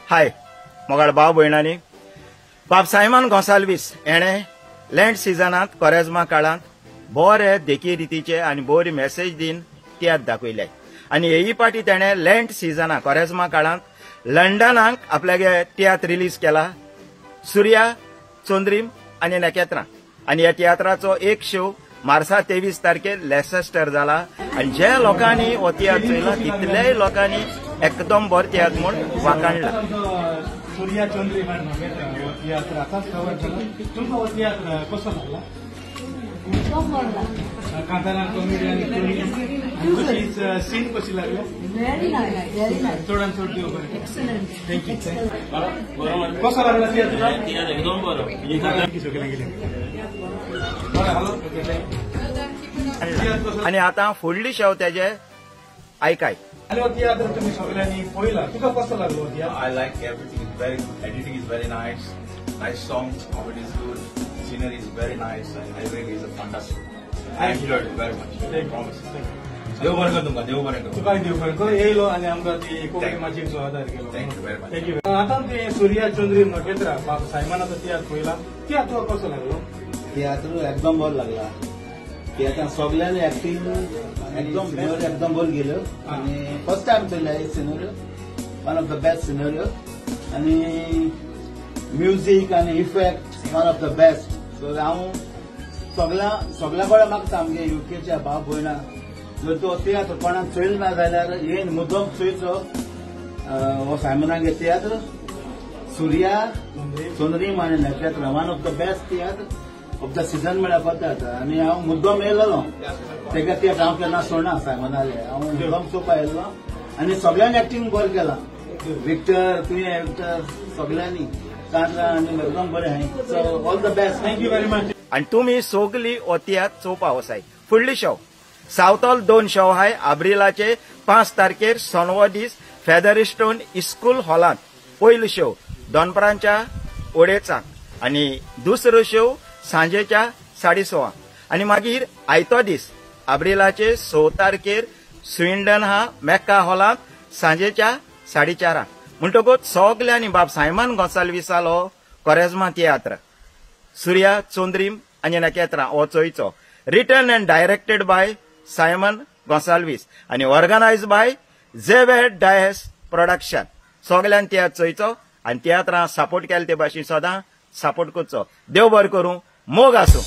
हाय मोगाळ भाव भयणांनी, बाब सायमन गोंसाल्वीस हेणे लँड सिजनांत कोरेज्मा काळांत बरे देखी रितीचे आनी बरी मेसेज दिवन तियात्र दाखयले आनी हेय पाटी तेणे लँड सिजना कोरेज्मा काळांत लंडनाक आपल्यागे तियात्र रिलीज केला, सुर्या चंद्रीम आनी नखेत्रां. आनी ह्या तियात्राचो एक शो मार्सा 23 तारखेर लेसेस्टर जाला आनी जे लोकांनी हो तियात्र चोयला तितलेय लोकांनी एकदम बरो तियात्र म्हूण वाखाणला. सुर्या चंद्रीम आनी नखेत्रां हो तियात्र आतांच खबर जाला. तुमकां हो तियात्र कसो लागला? कांतारां कॉमेडी आनी सीन कशी लागले? चडान चड देव बरें. Thank you. कसो लागला तियात्र? तियात्र एकदम बरो. सगळ्यांक गेले. आनी आतां फुडली शो तेजे आयकाय. आनी हो तियात्र तुमी सगळ्यांनी पळयला, तुका कसो लागलो तियात्र? I like everything. It's very good. Editing is very nice. Nice songs, comedy is good, scenery is very nice, and everything is fantastic. I enjoyed it very much. I promise. देव बरें कर तुमकां, देव बरें कर. तुका देव बरें कर. येयलो आनी आमकां ती कोंकणी माचयेचो आदार केलो. Thank you very much. Thank you. आतां ते सुर्या चंद्रीम नखेत्रां बाब सायमनाचो तियात्र पळयला, तियात्र तुका कसो लागलो? तियात्र एकदम बरो लागला. तियात्रान सगळ्यांनी एक्टिंग एकदम सिनरी एकदम बरो गेल्यो आनी फर्स्ट टायम चोयला ही scenery, one of the best scenery आनी म्युजीक आनी effect one of the best. So हांव सगळ्या सगळ्या कडेन मागता आमगे युकेच्या भाव भयणां, जर तो तियात्र कोणाक चोयल ना जाल्यार येन मुद्दम चोयचो हो सायमनागे तियात्र सुर्या चंद्रीम आनी नखेत्रां, one of the best tiatr of the season म्हळ्यार पद्दत जाता. आनी हांव मुद्दम येयलेलो तेका तियात्र हांव केन्ना सोडना सायमनाले, हांव मुद्दम चोवपा येयल्लो आनी सगळ्यांनी एक्टिंग बरें केलां. विक्टर, तुवें विक्टर, सगळ्यांनी कांतरां आनी एकदम बरें आहाय. So all the best. Thank you very much. आनी तुमी सगली हो तियात्र चोवपा वसाय. फुडली शो सावथॉल 2 शो आहाय आब्रिलाचे 5 तारखेर सोनवो दीस फेदरस्टोन इस्कूल हॉलांत पयलो शो दनपरांच्या 2:30 आनी दुसरो शो सांजेच्या 6:30. आनी मागीर आयतो दीस आब्रिलाचे 6 तारखेर स्विंडन हा मेक्का हॉलांत सांजेच्या 4:30. म्हणटकूच सगल्यांनी बाब सायमन गोंसाल्वीसालो कोरेज्मा तियात्र सुर्या चंद्रीम आनी नखेत्रां हो चोयचो. Written and directed by Simon Gonsalves आनी organise by Xavier Dias production. सगल्यांनी तियात्र चोयचो आनी तियात्रां सपोर्ट केले ते भाशेन सदां सपोर्ट करचो. देव बरें करूं, मोग आसूं.